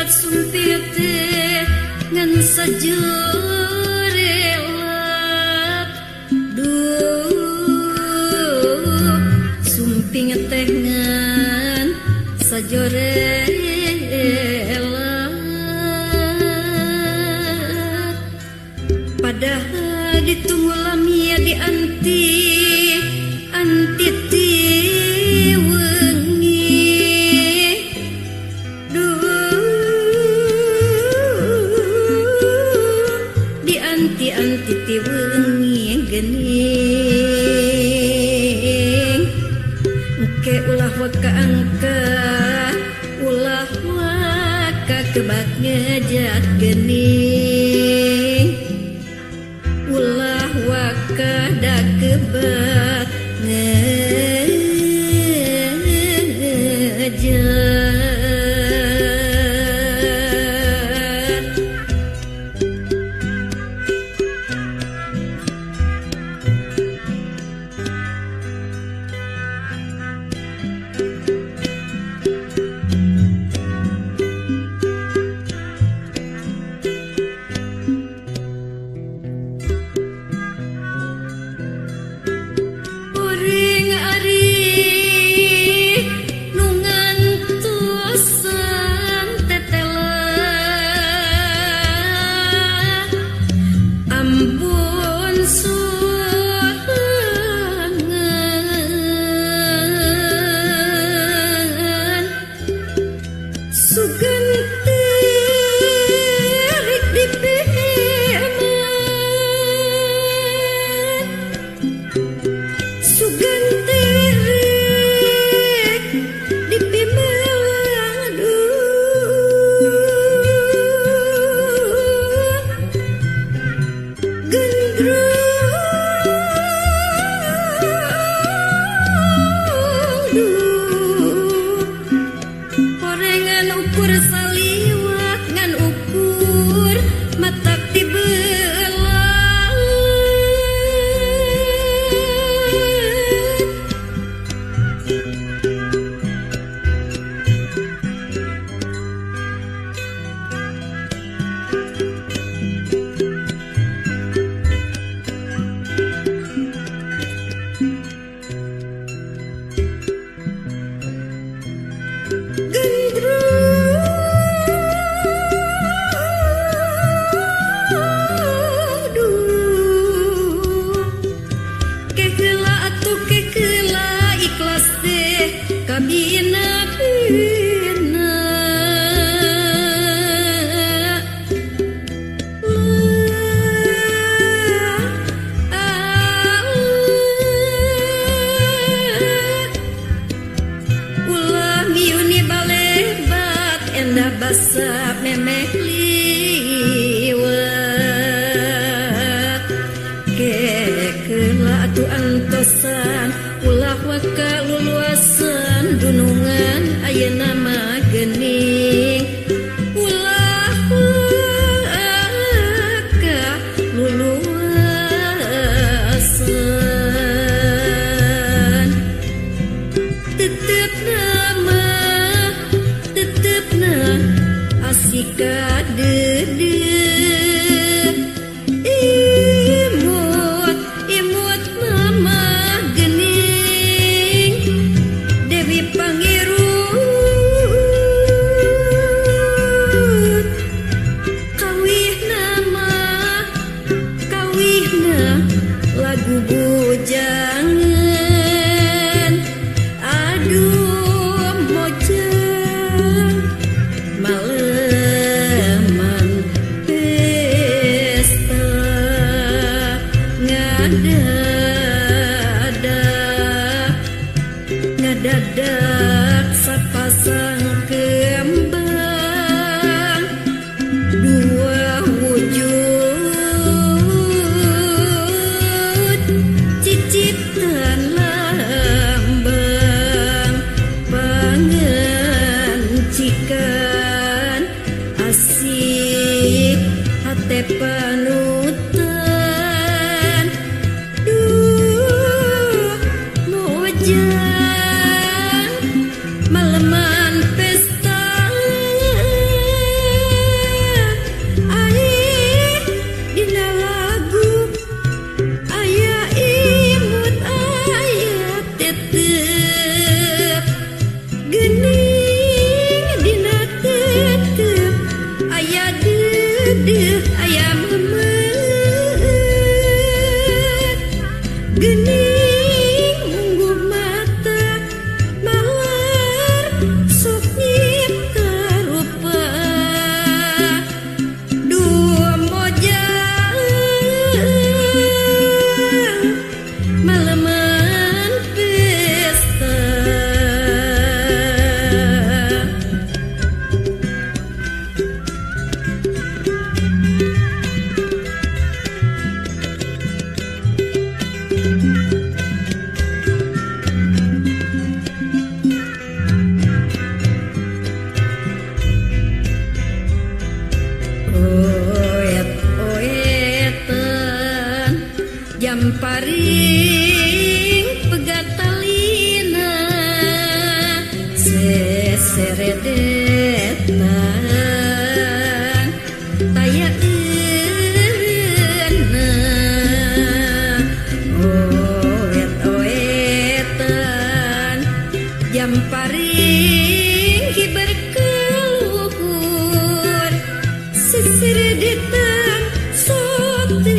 Liwat sumpir teh ngan sajorelat. Duh sumping teh ngan sajorelat. Padahal ditunggu lamia di anti anti ti wengi. Duh di anti anti ti wengi gening. Engke ulah waka angka ulah waka kebat ngejat gening. Ulah waka da kebat ngejat. Uring ari nu ngantosan tetela ambun sorangan sugan terik dipeman sugan terik dipimelang. Aduh gendrung duh horengan ukur saliwat ngan ukur matak dibelah. Gendrung duh keheula atuh keheula ikhlas teh kabina-bina. Ulah miuni balebat endah basa memeh liwat. Kekeula atuh antosan ulah waka luluasan dunungan ayeuna mah geuning. Ulah waka luluasan tetep nama tetepna asik kadeudeuh. Imut imut mama geuning Dewi Pangirut. Kawihna mah kawihna lagu bujangan. Aduh mojang maleman pesta ngadadak ngadadak sapasang kembang dua wujud cicitan lambang pangancikan asik hate panutan. Duh mojang maleman pesta. Oet-oetan jamparing pegatalina seseredetan taya eunna. Oet-oetan jamparing hiber kaluhur seseredetan sote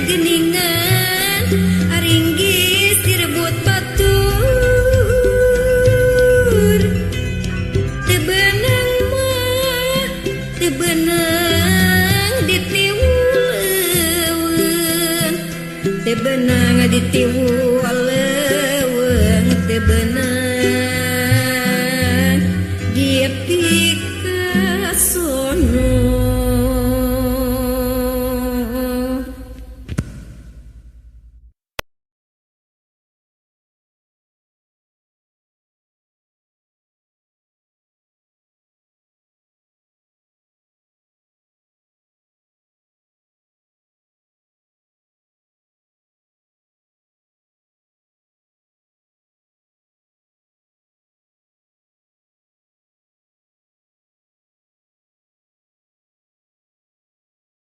geningan aringgis direbut batur. Teu beunang mah teu beunang ditiwuleun, teu beunang ditiwuleun.